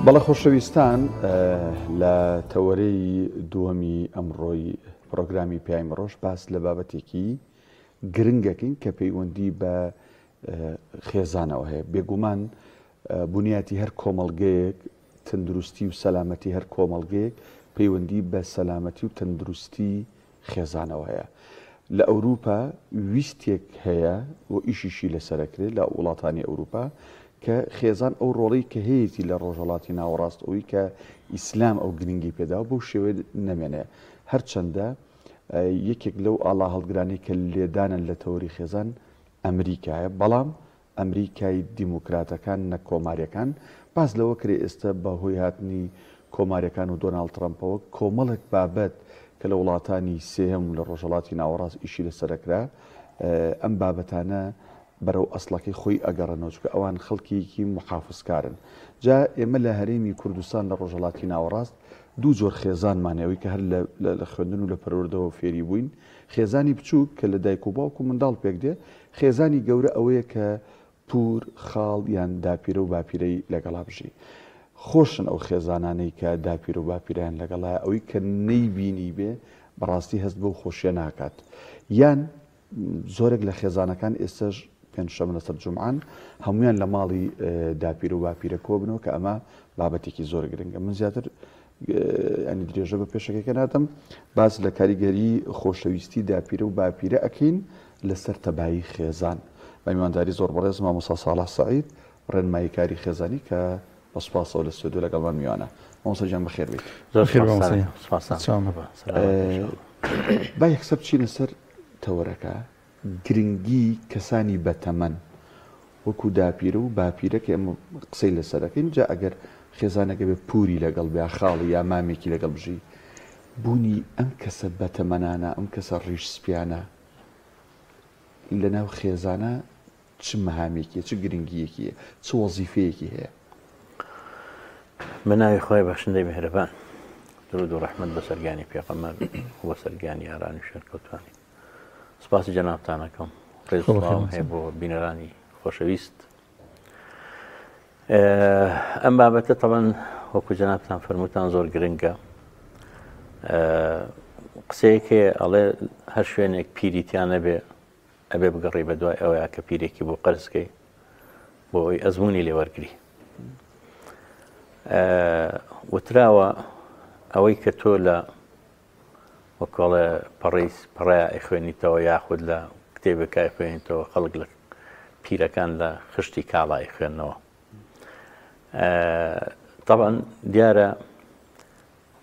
بەڵێ خۆشەویستان لە تەوەرەی دووەمی ئەمڕۆی پرۆگرامی پەیامی ڕۆژ باس لە بابەتێکی گرنگەکەین کە پەیوەندی بە خێزانەوە هەیە. بێگومان بنیاتی هەر کۆمەڵگەیەک، تەندروستی و سەلامەتی هەر کۆمەڵگەیەک پەیوەندی بە سەلامەتی و تەندروستی خێزانەوە هەیە. لە ئەوروپا ویستێک هەیە و ئیشیشی لەسەرەکرێت لە وڵاتانی ئەوروپا کە خێزان ئەو ڕۆڵەی کە هەیەتی لە ڕۆژهەڵاتی ناوەڕاست ئەوی کە ئیسلام ئەو گرنگی پێداوە بەو شێوەیە نەمێنێ. هەرچەندە یەکێک لەو ئاڵاهەڵگرانەی کە لێدانن لە تەوەری خێزان ئەمریکایە، بەڵام ئەمریکای دیموکراتەکان نەک کۆماریەکان، باس لەوە کرێ ئێستە بە هۆی هاتنی کۆماریەکان و دۆناڵد ترەمپەوە کۆمەڵێک بابەت کە لە وڵاتانی سێهەم و لە ڕۆژهەڵاتی ناوەڕاست ئیشی لەسەرەکرا ئەم بابەتانە بەرەو ئەسڵەکەی خۆی ئەگەڕێنەوە چونکە ئەوان خەڵکێکی موحافزکارن جا ئێمە لە هەرێمی کوردستان لە ڕۆژهەڵاتی ناوەڕاست دوو جۆر خێزانمان هەیە ئەوەی کە هەر لە خوێندن و لە پەروەردەوە فێری بووین خێزانی بچووک کە لە دایک و باوک و منداڵ پێک دێ، خێزانی گەورە ئەوەیە کە پوور، خاڵ یان داپیرە و باپیرەی لەگەڵا بژی. خۆشن ئەو خێزانانەی کە داپیرە و باپیرەیان لەگەڵایە، ئەوەی کە نەیبینیبێ بەڕاستی هەست بەو خۆشیە ناکات. یان زۆرێک لە خێزانەکان ئێستەش پێنجشەممە لەسەر جومعان هەمویان لە ماڵی داپیرە و باپیرە کۆبنەوە کە ئەمە بابەتێکی زۆر گرنگە. من زیاتر ینی درێژە بە پێشەکەکە نادەم باس لە کاریگەری خۆشەویستی داپیرە و باپیرە ئەکەین لەسەر تەبایی خێزان بە میوانداری زۆر بەڕێز مامۆستا ساڵح سەعید ڕێنمایی کاری خێزانی کە بە سوپاسەوە لە ستۆدیۆ لەگەڵمان میوانە. مامۆستا گیان بەخێر بێیت. زۆر سوپاس. با یەکسەر بچینە سەر تەوەرەکە، گرنگی کەسانی بەتەمەن وەکو داپیرە و باپیرە کە ئێمە قسەی لەسەر ئەکەین، جا ئەگەر خێزانەکە بێ پوری لەگەڵ بێ یا خاڵی یا مامێکی لەگەڵ بژی، بوونی ئەم کەسە بەتەمەنانە، ئەم کەسە ڕیش سپیانە لەناو خێزانە چ مەهامێکی هەیە، چ گرنگییەکی هەیە، چ وەزیفەیەکی هەیە؟ بە ناوی خوای بەخشندەی میهرەبان. درود و ڕەحمەت بەسەر گیانی پێغەمبەر و بەسەر گیانی یارانی و شوێنکەوتوانی. سپاسی جەنابتان ئەکەم. ڕێز و سڵاوم هەیە بۆ بینەرانی خۆشەویست. ئەم بابەتە تەبەن وەکو جەنابتان فەرمووتان زۆر گرنگە. قسەیەک هەیە ئەڵێ هەر شوێنێک پیری تیا نەبێ ئەبێ بگەڕێی بە دوای ئەوەیا کە پیرێکی بۆ قەرز کەی بۆ ئەوەی ئەزموونی لێ وەرگری. وتراوە ئەوەی کە تۆ لە وەکۆڵێ پەڕی پەڕەیا ئەیخوێنیتەوە یاخود لە کتێبێکا ئەیخوێنیتەوە خەڵک لە پیرەکان لە خشتی کاڵا ئەیخوێننەوە. تەبعەن دیارە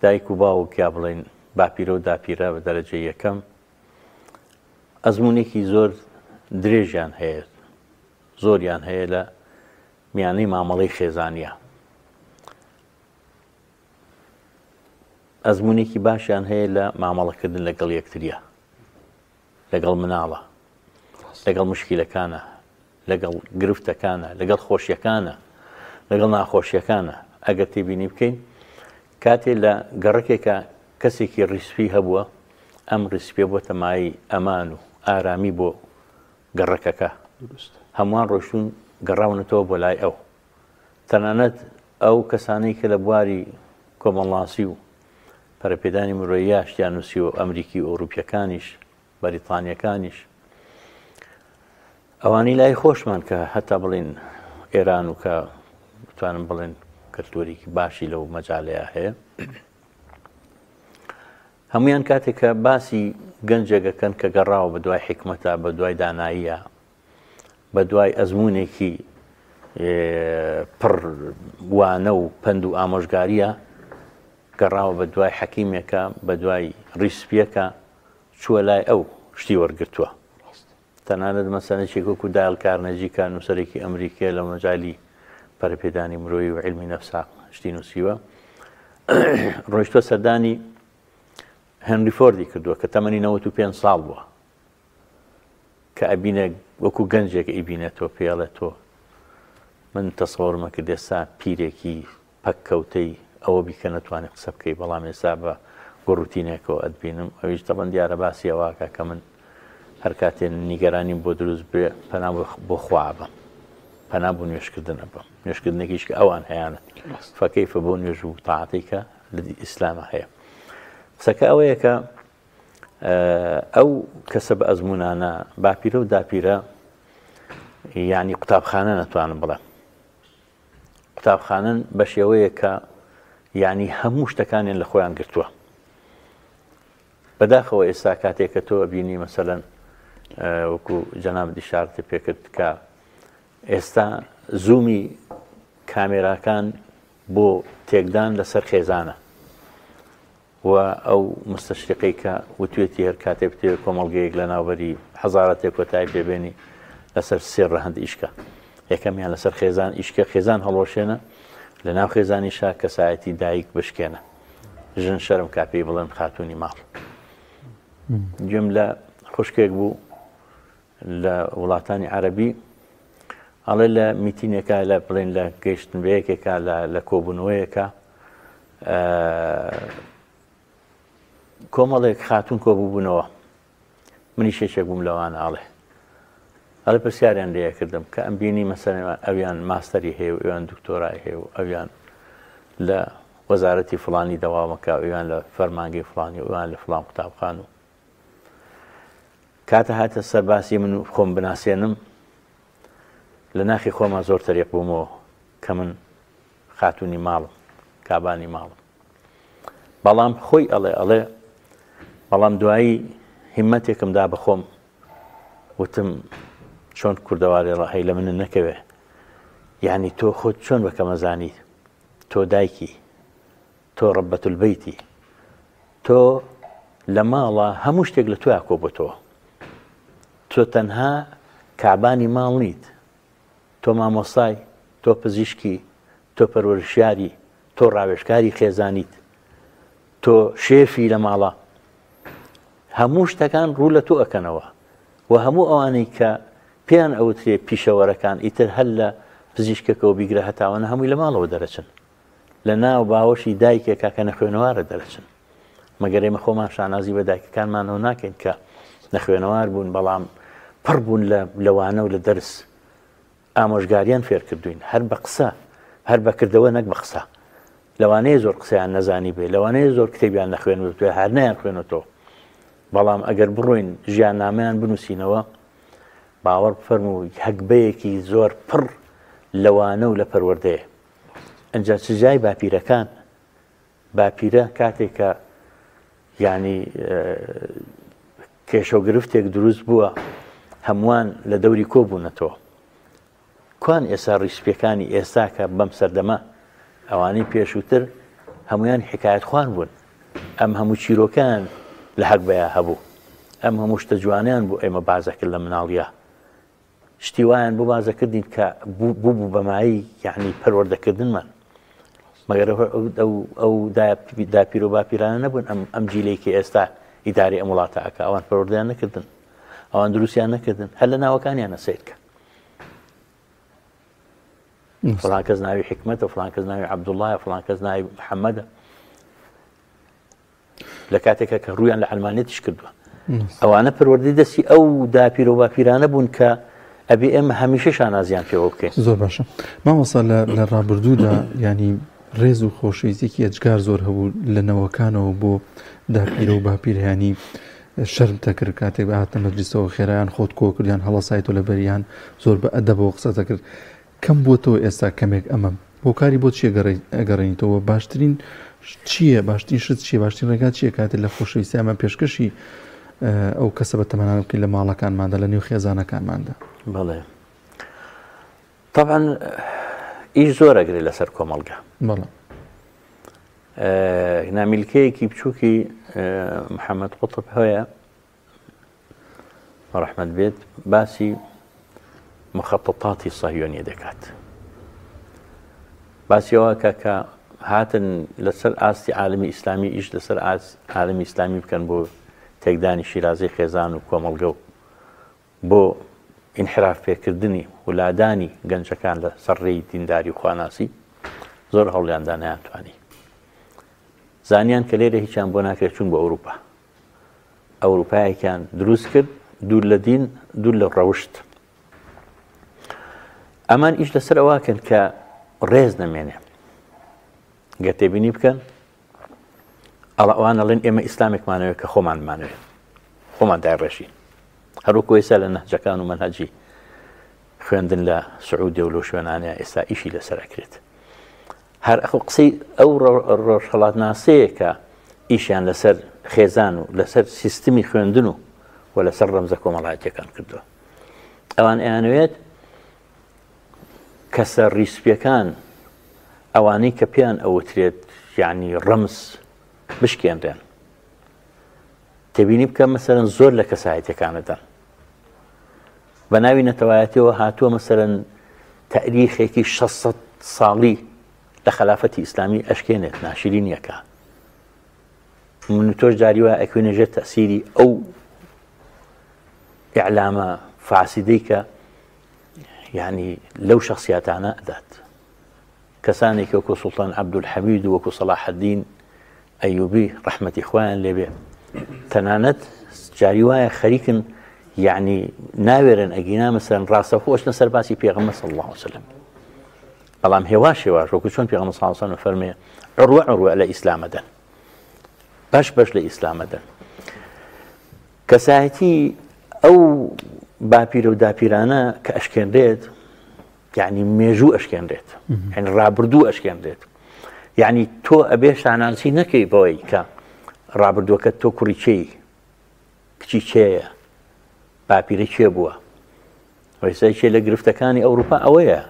دایک و باوک یا بڵێین باپیرە و داپیرە بە دەرەجەی یەکەم ئەزموونێکی زۆر درێژیان هەیە، زۆریان هەیە لە میانەی مامەڵەی خێزانیە. ئەزموونێکی باشیان هەیە لە مامەڵەکردن لەگەڵ یەکتریە، لەگەڵ مناڵە، لەگەڵ مشکیلەکانە، لەگەڵ گرفتەکانە، لەگەڵ خۆشیەکانە، لەگەڵ ناخۆشیەکانە. ئەگەر تێبینی بکەین کاتێ لە گەڕەکێکە کەسێکی ڕیسپی هەبووە، ئەم ڕیسپیە بۆتە مایەی ئەمان و ئارامی بۆ گەڕەکەکە. هەمووان ڕۆشتوون گەڕاونەتەوە بۆ لای ئەو. تەنانەت ئەو کەسانەی کە لە بواری کۆمەڵناسی و پەرەپێدانی مرۆییا شتیان نووسیوە، ئەمریکی و ئەوروپیەکانیش، بەریتانیەکانیش، ئەوانەی لای خۆشمان کە هەتا بڵین ئێران و کە بتوانم بڵێن کەلتوریکی باشی لەو مەجالەیە هەیە، هەمویان کاتێک کە باسی گەنجێکەکەن کە گەڕاوە بە دوای حکمەتە، بە دوای داناییە، بە دوای ئەزمونێکی پڕ وانە و پەند و ئامۆژگاریە، گەڕاوە بە دوای حەکیمێکە، بە دوای ڕیسپیەکە، چووە لای ئەو شتی وەرگرتووە. تەنانەت مەسەنێک وەکو دایل کارنەجی کە نووسەرێکی ئەمریکیە لە مەجالی پەرەپێدانی مرۆیی و عیلمی نەفسا شتی نووسیوە، ڕۆیشتووە سەردانی هێنری فۆردی کردووە کە تەمەنی 95 ساڵ بووە، کە ئەبینێ وەکو گەنجێک ئەیبینێتەوە پێڵێ تۆ من تەسەوەرمە کرد ئێستا پیرێکی پەککەوتەی ئەوە بی کە نەتوانی قسە بکەی، بەڵام ئێستا بە گوڕوتینێکەوە ئەتبینم. ئەویش تەبەن دیارە باسی ئەوە ئەکا کە من هەر کاتێ نیگەرانیم بۆ دروست بێ پەنا بۆ خوا ئەبەم. پەنا بۆ نوێژکردن ئەبەم، نوێژکردنێکیش کە ئەوان هەیانە، فەکەیفە بۆ نوێژ و تاعەتەی کە لە ئیسلامە هەیە. قسەکە ئەوەیە کە ئەو کەسە بە ئەزمونانە باپیرە و داپیرە یعنی قوتابخانە نەتوانم بڵێم قوتابخانەن بە شێوەیە کە یعنی هەموو شتەکانیان لە خۆیان گرتووە بەداخەوە ئێستا کاتێک کە تۆ ئەبینی مەسەلەن وەکو جەنابت ئیشارەتت پێکرد کە ئێستا زوومی کامێراکان بۆ تێکدان لەسەر خێزانە و ئەو مستەشریقەی کە وتوێتی هەر کاتێ بتەوێ کۆمەڵگەیەک لە ناوبەری حەزارەتێک کۆتایی پێبێنی لەسەر سێ ڕەهەند ئیشکە یەکەمیان لەسەر خێزان ئیشکە خێزان هەڵۆشێنە لە ناو خێزانیشا کەسایەتی دایک بشکێنە ژن شەرم کا پێی بڵێن خاتوونی ماڵ. گوێم لە خوشکێک بوو لە وڵاتانی عەربی ئەڵێ لە میتینێکا لە بڵێن لە گەیشتن بە یەکێکا لە کۆبوونەوەیەکە کۆمەڵێک خاتون کۆبووبوونەوە منیش یەکێک بووم لەوانە ئەڵێ ئەڵێ پرسیاریان لێ کردم کە ئەم بینی مەسەلەن ئەویان ماستەری هەیە و ئەویان دکتۆرای هەیە و ئەویان لە وەزارەتی فڵانی دەوامەکە و ئەویان لە فەرمانگەی فڵانی و ئەویان لە فڵان قوتابخان و کاتە هاتە سەر باسی من و خۆم بناسێنم لە ناخی خۆما زۆر تەریق بوومەوە کە من خاتونی ماڵم کابانی ماڵم بەڵام خۆی ئەڵێ ئەڵێ بەڵام دوایی هیمەتێکم دا بە خۆم وتم چۆن کوردەوارێ ڕەهەی لە منە نەکەوێ یعنی تۆ خۆت چۆن بە کەمەزانیت تۆ دایکی تۆ ڕەبەت البەیتی تۆ لە ماڵە هەموو شتێک لە تۆیا کۆبۆتەوە تۆ تەنها کابانی ماڵ نیت تۆ مامۆستای تۆ پزیشکی تۆ پەروەرشیاری تۆ ڕاوێژکاری خێزانیت، تۆ شێفی لە ماڵە، هەموو شتەکان ڕوو لە تۆ ئەکەنەوە و هەموو ئەوانەی کە پێیان ئەوترێ پیشەوەرەکان ئیتر هەر لە پزیشکەکەوە بیگرە هەتاوانە هەمووی لە ماڵەوە دەرەچن لە ناو باوەشی دایکێکا کە نەخوێنەوارە دەرەچن مەگەر ئێمە خۆمان شانازی بە دایکەکانمانەوە ناکەین کە نەخوێنەوار بوون بەڵام پڕ بوون لە لەوانە و لە دەرس ئامۆژگاریان فێرکردووین هەر بە قسە، هەر بە کردەوە نەک بە قسە. لەوانەیە زۆر قسەیان نەزانیبێ، لەوانەیە زۆر کتێبیان نەخوێنبێ، هەر نەیانخوێنێتەوە. بەڵام ئەگەر بڕۆین ژیاننامەیان بنووسینەوە، باوەڕ بفەرموو هەگبەیەکی زۆر پڕ لە وانە و لە پەروەردەیە. ئنجا چ جای باپیرەکان، باپیرە کاتێک کە یانی کێشە و گرفتێک دروست بووە هەمووان لە دەوری کۆ بوونەتەوە کوان ئێستا ڕیسپیەکانی ئێستا کە بەم سەردەمە ئەوانەی پێشووتر هەمویان حکایەت خوان بوون ئەم هەموو چیرۆکان لە حەق بەیا هەبوو ئەم هەموو شتە جوانیان بۆ ئێمە بازەکرد لە مناڵیا شتی وایان بۆ باس دەکردین کە بوو بە مایەی یعنی پەروەردەکردنمان مەگەر ئەو داپیر و باپیرانە نەبوون ئەم ئەم جیلەی کە ئێستا ئیداری ئەم وڵاتە ئەکا ئەوان پەروەردەیان نەکردن ئەوان دروستیان نەکردن هەر لە ناوەکانیانە سەیرکە فڵان کەس ناوی حکمەتە فڵان کەس ناوی عەبدوڵڵایە فڵان کەس ناوی محەممەدە لە کاتێکا کە ڕوویان لە عەلمانیەتیش کردووە ئەوانە پەروەردەی دەستی ئەو داپیر و باپیرانە بوون کە ئەبێ ئێمە هەمیشە شانازیان پێوە بکەین زۆر باشە مامۆستا لە ڕابردوودا ینی ڕێز و خۆشەویستێکی ئەجگار زۆر هەبوو لە نەوەکانەوە بۆ داپیرە و باپیرهانی شەرم دەکرد کاتێک بەهاتە مەجلیسەوە خێرایان خۆت کۆ کردیان هەڵەسایتۆ لە بەریان زۆر بە ئەدەبەوە قسە دەکرد کەم بووەتەوە ئێستا کەمێک ئەمە هۆکاری بۆ چیە ئەگەڕێنیتەوە باشترین چییە باشترین شت چیە باشترین ڕێگا چیە کاتێ لە خۆشەویستی ئەمە پێشکەشی ئەو کەسە بە تەمەنانە بکەین لە ماڵەکانماندا لە نێو خێزانەکانماندا بەڵێ طبعا ئیش زۆر ئەگرێ لەسەر کۆمەڵگە بەڵێ نامیلکەیەکی بچووکی محەممەد قوتب هەیە ڕەحمەت بێت باسی مخەتەتاتی سەهیۆنیە دەکات باسی ئەوە کە کە هاتن لەسەر ئاستی عالمی ئیسلامی ئیش لەسەر عالمی ئیسلامی بکەن بۆ تێکدانی شیرازەی خێزان و کۆمەڵگە و بۆ ئینحراف پێکردنی ولادانی گەنجەکان لە سەر ڕێی دینداری و خواناسی زۆر هەوڵیاندا نەیانتوانی زانیان کە لێرە هیچیان بۆ ناکرێت چوون بۆ ئەوروپا ئەوروپایەکیان دروست کرد دوور لە دین دوور لە ڕەوشت. ئەمان ئیش لەسەر ئەوەکەن کە ڕێز نەمێنێ. گەر تێبینی بکەن ئەوان ئەڵێن ئێمە ئیسلامێکمانەوێت کە خۆمانمانەوێت خۆمان دایڕێژین هەروەکو ئێستا لە نەهجەکان و مەنهەجی خوێندن لە سعودیە و لەو شوێنانەیە ئێستا ئیشی لەسەر ئەکرێت هەر ئەخۆ قسەی ئەو ڕۆژهەڵات ناسەیە کە ئیشیان لەسەر خێزان و لەسەر سیستمی خوێندن و و لەسەر ڕەمزە کۆمەڵایەتیەکان کردووە ئەوان ئەیانوێت کەسە ڕیسپیەکان ئەوانەی کە پێیان ئەوترێت یعنی ڕەمز بشکێنرێن تێبینی بکە مەسەرەن زۆر لە کەسایەتەکانەدان بە ناوی نەتەوایەتیەوە هاتووە مەسەرەن تاریخێکی 600 ساڵی لە خەلافەتی ئیسلامی ئەشکێنێت ناشرینیەکە من تۆش جاری وایە ئەکوێنە ژێر تەسیری ئەو ئیعلامە فاسیدەی کە یعنی لەو شخصیاتانە ئەدات کەسانێک وەکو سوڵتان عەبدولحەمید و وەکو سەڵاحەدین ئەیوبی ڕەحمەتی خوایان لێبێ تەنانەت جاری وایە خەریکن یعنی ناوێرن ئەگینا مەسەن ڕاستەخۆ ئەچنە سەر باسی پێغەمبەر صلی الله علیه وسلم بەڵام هێواش هێواش وەکو چۆن پێغەمبەر صلی الله علیه وسلم فەرمێ عروە عروە لە ئیسلامە دەن بەش بەش لە ئیسلامە دەن کەسایەتی ئەو باپیرە و داپیرانە کە ئەشکێنرێت یعنی مێژوو ئەشکێنرێت یعنی ڕابردوو ئەشکێنرێت یعنی تۆ ئەبێ شانازی نەکەی بەوەی کە ڕابردووەکە تۆ کوڕی کێی کچی کێیە باپیرە کێ بووە وەیسا کێ لە گرفتەکانی ئەوروپا ئەوەیە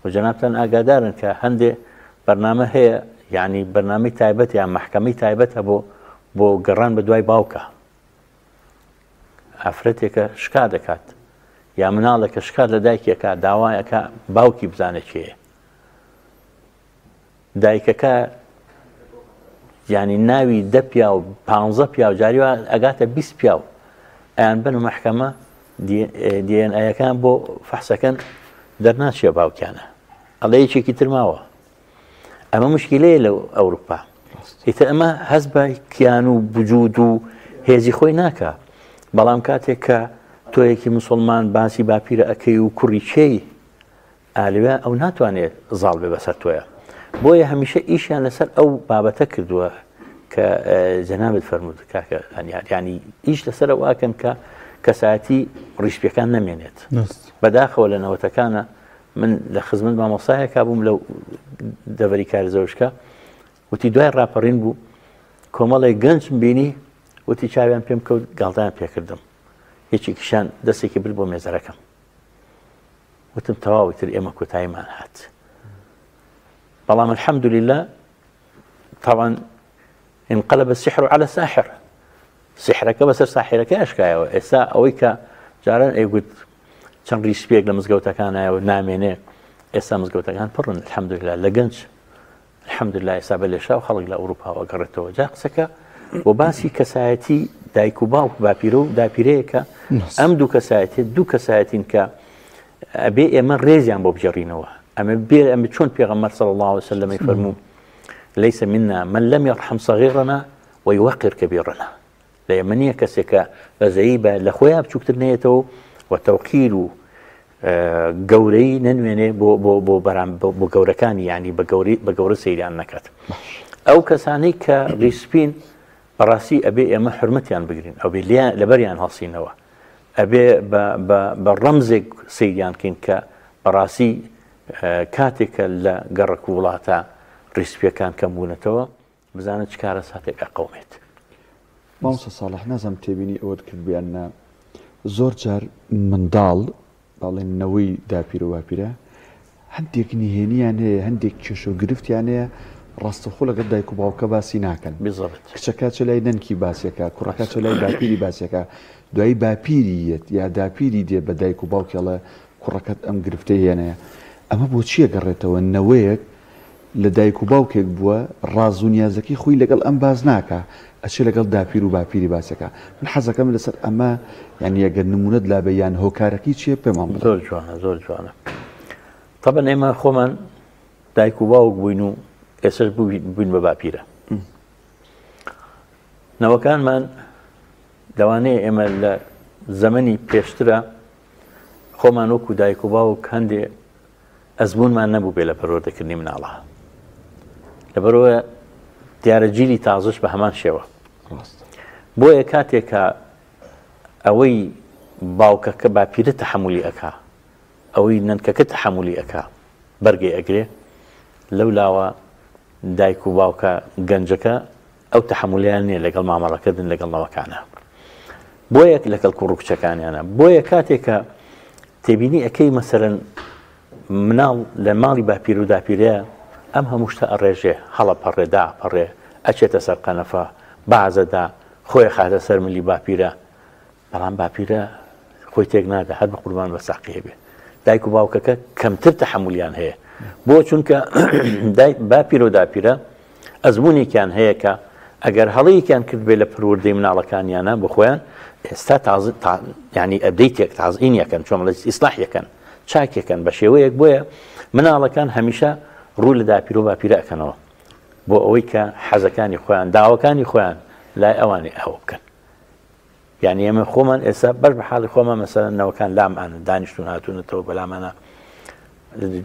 و جەنابتان ئاگادارن کە هەندێ بەرنامە هەیە یعنی بەرنامەی تایبەت یان مەحکەمەی تایبەت هەبوو بۆ گەڕان بە دوای باوکە ئافرەتێکە شکا دەکات یا مناڵێکە شکات لە دایکێکە داوایەکە باوکی بزانێت کێیە دایکەکە یانی ناوی دە پیاو پانزە پیاو جاری وا ئەگاتە 20 پیاو ئەیان بن مەحکەمە دی ئێن ئەیەکان بۆ فەحسەکەن دەرناچیە باوکیانە ئەڵێ یەکێکی تر ماوە ئەمە مشکلەیە لە ئەوروپا ئیتر ئەمە هەست بە کیان و بجود و هێزی خۆی ناکا بەڵام کاتێک کە تۆیەکی مسلمان باسی باپیرە ئەەکەی و کوڕی کێی ئالوە ئەو ناتوانێت زاڵ بێ بەسەر تۆیا بۆیە هەمیشە ئیشیان لەسەر ئەو بابەتە کردووە کە جەنابت فەرمووت کاکە ئەنیار ینی ئیش لەسەر ئەوەکەن کە کەسایەتی ڕیشپیەکان نەمێنێت بەداخەوە لە نەوەتەکانە من لە خزمەت مامۆسایەکە بووم لەو دەڤەری کارزەوشکە وتی دوای ڕاپەڕین بوو کۆمەڵێک گەنجم بینی وتی چاویان پێم کەوت گاڵتەیان پێکردم یەکێکیشان دەستێکی برد بۆ مێزەرەکەم وتم تەواو ئیتر ئێمە کۆتاییمان هات بەڵام الحمدلله طبعا انقلب السحر على الساحر سحرەکە بەسەر ساحرەکە ئەشکایەوە ئێستا ئەوەی کە جاران ئەیگوت چەند ڕیسپێک لە مزگەوتەکانایەوە نامێنێ ئێستا مزگەوتەکان پڕن الحمدلله لە گەنج الحمدللە ئێستا بە لێشاو خەڵک لە ئەوروپاوە گەڕێتەوە جا قسەکە بۆ باسی کەسایەتی دایک و باوک باپیرە و داپیرەیەکە ئەم دوو کەسایەتی دوو کەسایەتین کە ئەبێ ئێمە ڕێزیان بۆ بگێڕینەوە ئەمە بێ ئەمە چۆن پێغەمبەر صلی الله علیه وسلم فەرموو ليس منا من لم يرحم صغيرنا ويوقر كبيرنا لە ئێمە نییە کەسێک کە بەزەیی بە لە خۆیان بچووکتر نەیەتەوە و تەوقیر و گەورەی نەنوێنێ بۆ بۆ بۆ بەرام بۆ گەورەکانی ینی بە گەوری بە گەورە سەیریان نەکات ئەو کەسانەی کە ڕیسپین بەڕاستی ئەبێ ئێمە حرمەتیان بگرین ئەو بێ لیان لەبەریان هەڵسینەوە ئەبێ بە ڕەمزێک سەیریان کەین کە بەڕاستی کاتێکە لە گەڕک وڵاتە ڕیسپیەکان کەم بوونەتەوە بزانە چ کارەساتێک ئەقەومێت. مامۆستا ساڵح نازانم تێبینی ئەوەت کردبێ یان نا زۆر جار منداڵ با بڵێین نەوەی داپیرە و باپیرە هەندێک نهێنیان هەیە هەندێک کێشە و گرفتیان هەیە ڕاستەخۆ لەگەڵ دایک و باوکە باسی ناکەن بالضبط کچەکە چ لای نەنکی باسیەکە کوڕەکە چ لای باپیری باسیەکە دوایی باپیری یەت یا داپیری دێ بە دایک و باوکی ئەڵێ کوڕەکەت ئەم گرفتەی هێنایە ئەمە بۆچیە گەڕێتەوە نەوەیەک لە دایک و باوکێک بووە ڕاز و نیازەکەی خۆی لەگەڵ ئەم باس ناکا ئەچێ لەگەڵ داپیر و باپیری باسەکا من حەزەکەم لەسەر ئەمە یانی ئەگەر نمونەت لابێ یان هۆکارەکەی چیە پێمان بڵێ. زۆر جوانە زۆر جوانە تەبەن ئێمە خۆمان دایک و باوک بووین و ئێسش بووین بە باپیرە نەوەکانمان لەوانەیە ئێمە لە زەمەنی پێشترە خۆمان وەکو دایک و باوک هەندێ ئەزمونمان نەبوو بێ لە پەروەردەکردنی مناڵە لەبەرەوە دیارە جیلی تازش بە هەمان شێوە بۆیە کاتێکە ئەوەی باوکەکە باپیرە تەحملی ئەک ئەوەی نەنکەکە تەحملی ئەک بەرگەی ئەگرێ لەو لاوە دایک و باوکە گەنجەکە ئەو تەحەمولیان نییە لەگەڵ مامەڵەکردن لەگەڵ نەوەکانە بۆیە لەگەڵ کوڕ و کچەکانیانە بۆیە کاتێک کە تێبینی ئەەکەی مەسەرەن مناڵ لە ماڵی باپیر و داپیرەیە ئەم هەموو شتە ئەڕێژێ هەڵە پەڕێ دا پەڕێ ئەچێتە سەر قەنەفە بازەدا خۆی خاتە سەر ملی باپیرە بەڵام باپیرە خۆی تێک نادا هەر بە قوربان بە ساقیە بێ دایک و باوکەکە کەمتر تەحەمولیان هەیە بۆ چونکە باپیرە و داپیرە ئەزمونێکیان هەیە کە ئەگەر هەڵەیەکیان کرد بێ لە پەروەردەی مناڵەکانیانە بۆ خۆیان ئێستا تازە ینی ئەبدەیتێک تازین یەکەن چۆن لە ئیسلاح یەکەن چاکێکەن بە شێوەیەک بۆیە مناڵەکان هەمیشە ڕوو لە داپیرۆ باپیرە ئەکەنەوە بۆ ئەوەی کە حەزەکانی خۆیان داوەکانی خۆیان لای ئەوانی ئەوە بکەن یانی ئێمە خۆمان ئێستا بەش بە حاڵی خۆمان مەسەلەن نەوەکان لامانن دانیشتون هاتوونەتەوە بەلامانە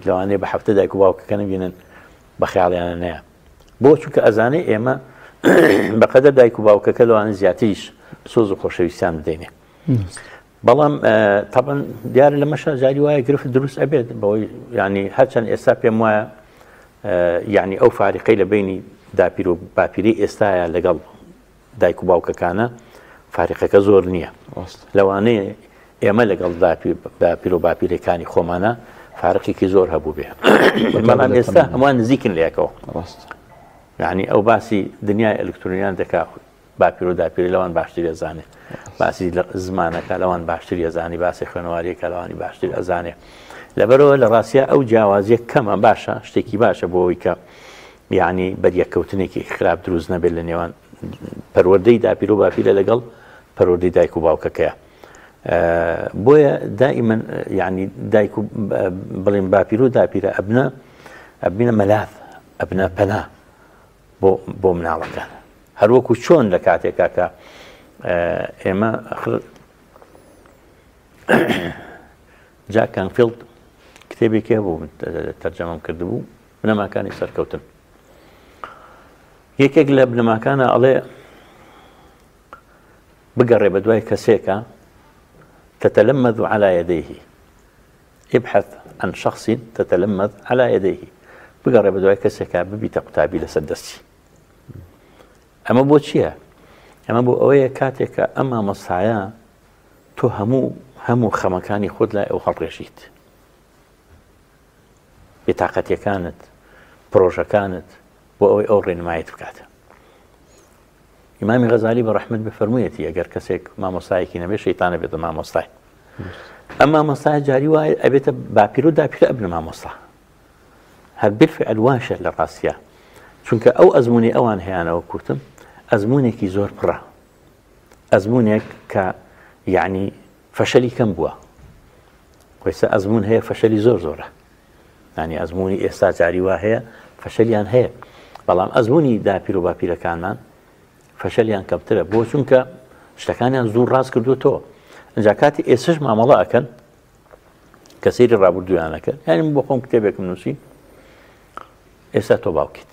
لەوانەیە بە هەفتە دایک و باوکەکە نەبینن بە خیاڵیانە نەیە بۆ چونکە ئەزانێ ئێمە بەقەدەر دایک و باوکەکە لەوانە زیاتریش سۆز و خۆشەویستیان بدەینێ بەڵام تابەن دیارە لە مەشە جاری وایە گرفت دروست ئەبێت بەوەی ینی هەرچەند ئێستا پێم وایە یعنی ئەو فاریقەی لە بینی داپیر و باپیری ئێستاە لەگەڵ دایک و باوکەکانە فاریقەکە زۆر نییە لەوانەیە ئێمە لەگەڵ باپیر و باپیرەکانی خۆمانە فارقێکی زۆر هەبوو بێ بەڵام ئێستا هەمووان نزیکن لە یەکەوە یعنی ئەو باسی دنیای ئەلکترۆنیان دەکا باپیر و داپیری لەوان باشتر ئەزانێ باسی زمانەکە لەوان باشتر ئەزانی باسی خوێنەواریەکە لەوانی باشتر ئەزانێ لەبەرەوە لە ڕاستە ئەو جیاوازیە کەمە باشە شتێکی باشە بۆ ئەوەی کە یەعنی بەریەککەوتنێکی خراپ دروست نەبێت لە نێوان پەروەردەی داپیر و باپیرە لەگەڵ پەروەردەی دایک و باوکەکەیە بۆیە دائیمەن یعنی دایک و بڵێن باپیر و داپیرە ئەبنە ئەبینە مەلاث ئەبنە پەنا بۆ بۆ مناڵەکان هەروەکو چۆن لە کاتێکا کە ئێمە جاک کانفیلد کتێبێکی هەبوو تەرجەمەم کردبوو بنەماکانی سەرکەوتن یەکێک لە بنەماکانە ئەڵێ بگەڕێ بە دوای کەسێکە تتلمذ على يديه ابحث عن شخص تتلمذ على يديه بگەڕێ بە دوای کەسێکە ببیتە قوتابی لەسەر دەستی ئەمە بۆ چییە؟ ئەمە بۆ ئەوەیە کاتێکە ئەم مامۆستایە تۆ هەموو هەموو خەمەکانی خۆت لای ئەو هەڵڕێژیت بێتاقەتیەکانت، پرۆژەکانت بۆ ئەوەی ئەو ڕێنمایت بکات. ئیمامی غەزالی بە ڕەحمەت بێ فەرموویەتی ئەگەر کەسێک مامۆستایەکی نەبێ شەیتانە بێتە مامۆستای. ئەم مامۆستای جاری وایە ئەبێتە باپیر و داپیرە ئەبنە مامۆستا. هەر بالفعل واشە لە ڕاستە. چونکە ئەو ئەزمموی ئەوان هەیانەوە کوتم ئەزمونێکی زۆر پڕە. ئەزمونێک کە یعنی فەشەلی کەم بووە ئێستا ئەزمون هەیە فەشەلی زۆر زۆرە ینی ئەزمموی ئێستا جاری وا هەیە فەشەلیان هەیە بەڵام ئەزمموی داپیر و باپیرەکانمان فەشەلیان کەمترە بۆ چونکە شتەکانیان زوو ڕاست کردوتەوە ئەجا کاتی ئێسش مامەڵە ئەکەن کە سەیری ڕابردوویانەکەن یعنی من بۆ خۆم کتێبێکم نووسی ئێستا تۆ باوکیت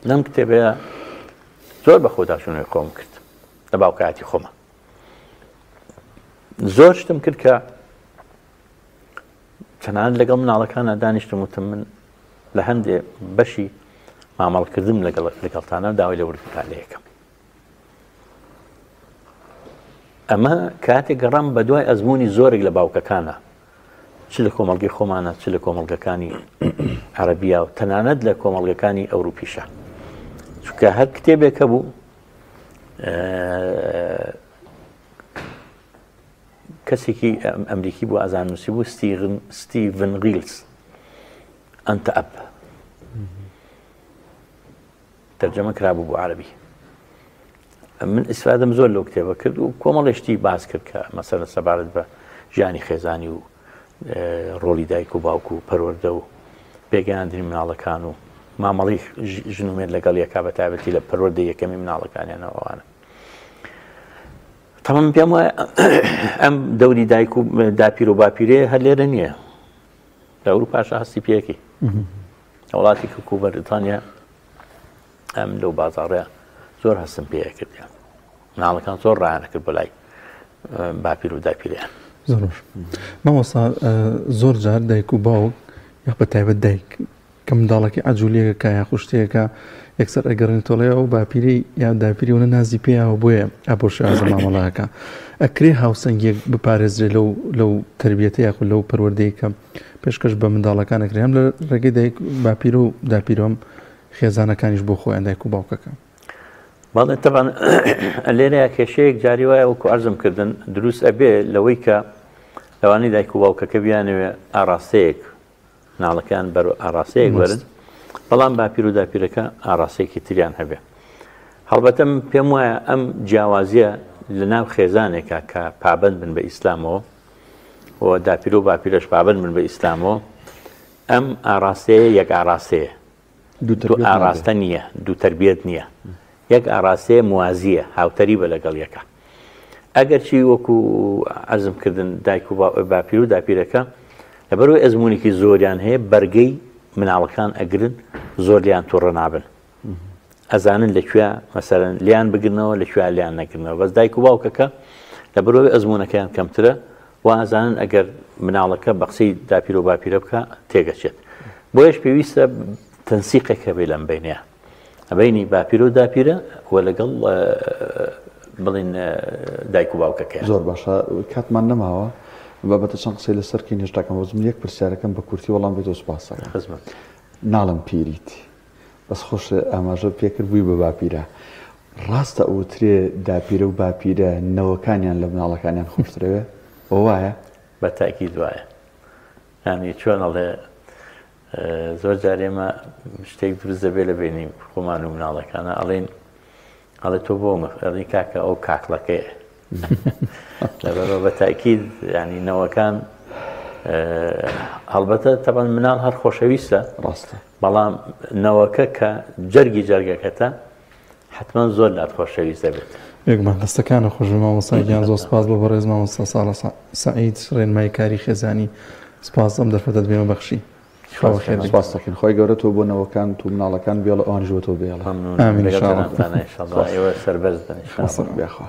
لەم کتێبەیە زۆر بە خۆداچوونەوەی خۆم کرد لە باوکایەتی خۆمە زۆر شتم کرد کە تەنانەت لەگەڵ مناڵەکانە دانیشتم وتم من لە هەندێ بەشی مامەڵکردم لەگەڵ لەگەڵتانە داوای لە وردتان لە یەکەم ئەمە کاتێک گەڕام بە دوای ئەزمموی زۆرێک لە باوکەکانە چ لە کۆمەڵگەی خۆمانە چ لە کۆمەڵگەکانی عەرەبیا و تەنانەت لە کۆمەڵگەکانی ئەوروپیشە چونکە هەر کتێبێک هەبوو کەسێکی ئەمریکی بوو ئازان نووسی بوو ستیڤن ڕیلز ئەنتە ئەپ تەرجەمە کرابوو بۆ عەرەبی. من ئیسفادەم زۆر لەو کتێبە کرد و کۆمەڵێ شتی باس کرد کە مەسەلەن سەبارەت بە ژیانی خێزانی و ڕۆڵی دایک و باوک و پەروەردە و پێگەیاندنی مناڵەکان و مامەڵی ژن و مێرد لەگەڵ یەکا بە تایبەتی لە پەروەردە یەکەمی مناڵەکانیانەوە ئەوانە. تەمام پێم وایە ئەم دەوری دایک و داپیر و باپیرێ هەر لێرە نییە. لە ئەوروپاشا هەستی پێکی وڵاتی کە بەریتانیا ئەم لەو بازاڕەیە زۆر هەستم پێ کردیان مناڵەکان زۆر ڕایانە کرد بۆ لای باپیر و داپیریان. زۆر باش مامۆستا زۆر جار دایک و باوک یاخ بە تایبەت دایک کە منداڵەکەی عجولیەکە کا یاخود شتێکە یەکسەر ئەگەڕێن تۆڵێ ئەو باپیری یا داپیری ونە نازی پێیاوە بۆیە ئەبۆ شێوازە مامەڵەکە ئەکرێ هاوسەنگیەک بپارێزرێ لەو لەو تربیەتە یاخود لەو پەروەردەی کە پێشکەش بە منداڵەکان ئەکرێ هەم لە ڕێگەی دایک باپیرە و داپیرۆم خێزانەکانیش بۆ خۆیان دایک و باوکەکە. بەڵێ تەبعەن لێرەیا کێشەیەک جاری وایە وەکو عەرزم کردن دروست ئەبێ لەوەی کە لەوانەیە دایک و باوکەکە بیانەوێ ئاڕاستەیەک مناڵەکەیان بەر ئاڕاستەیەک بەرن بەڵام باپیر و داپیرەکە ئاڕاستەیەکی تریان هەبێ هەڵبەتە من پێم وایە ئەم جیاوازیە لە ناو خێزانێکە کە پابند بن بە ئیسلامەوە و داپیر و باپیرەش پابند بن بە ئیسلامەوە ئەم ئاڕاستەیە یەک ئاڕاستەیە دوو ئاڕاستە نییە، دوو تەربیەت نییە، یەک ئاڕاستەیە موازییە، هاوتەریبە لەگەڵ یەکە. ئەگەرچی وەکو عەرزم کردن دایک و باپیر و داپیرەکە لەبەرئەوەی ئەزموونێکی زۆریان هەیە بەرگەی مناڵەکان ئەگرن زۆر لیان توڕە نابن ئەزانن لە کوێ مەسەرەن لیان بگرنەوە لە کوێ لیان نەگرنەوە بەس دایک و باوکەکە لەبەرئەوەی ئەزموونەکەیان کەمترە وا ئەزانن ئەگەر مناڵەکە بە قسەی داپیرە و باپیرە بکا تێگەچێت. بۆیەش پێویستە تەنسیقێک هەبێ لەم بەینەیا. بەینی باپیرە و داپیرە و لەگەڵ بڵین دایک و باوکەکەیان. زۆر باشە کاتمان نەماوە بابەتە چەند قسەی لەسەر کەین هێشتاکەم بەس من یەک پرسیارەکەم بە کورتی وەڵام بێتەوە سوپاس دەکەم. خزمەت. ناڵێم پیریت بەس خۆش ئاماژە پێکرد بووی بە باپیرە ڕاستە ئەوترێ داپیرە و باپیرە نەوەکانیان لە مناڵەکانیان خۆشترەوێ وە وایە؟ بە تاکید وایە یانی چۆن ئەڵێ زۆر جار ئێمە شتێک دروست دەبێت لە بینی خۆمان و مناڵەکانە ئەڵێن ئەڵێ تۆ بۆ ئەڵی کاکە ئەو کاکڵەکەیە لەبەرەوە بە تاکید ینی نەوەکان هەڵبەتە تەبەن مناڵ هەر خۆشەویستە ڕاستە بەڵام نەوەکە کە جەرگی جەرگەکەتە حتمما زۆر لات خۆشەویست دەبێت. بێگومان دەستەکانت خۆش بێ مامۆستا گیان زۆر سپاس بۆ بەڕێز مامۆستا ساڵح سەعید ڕێنمایی کاری خێزانی سپاس ئەم دەرفەتەت بێمە بەخشی خوا بەخێر بێت. سپاس دەکەین خوای گەورە تۆ بۆ نەوەکانت و مناڵەکان بێڵێ ئەوانیش بۆ تۆ بێڵێ. مەمنونم آمین ان لەگەڵ شاء الله. جەنابتانە ان شاء الله ئێوە سەربەرز بن ان شاء الله. یاخوا.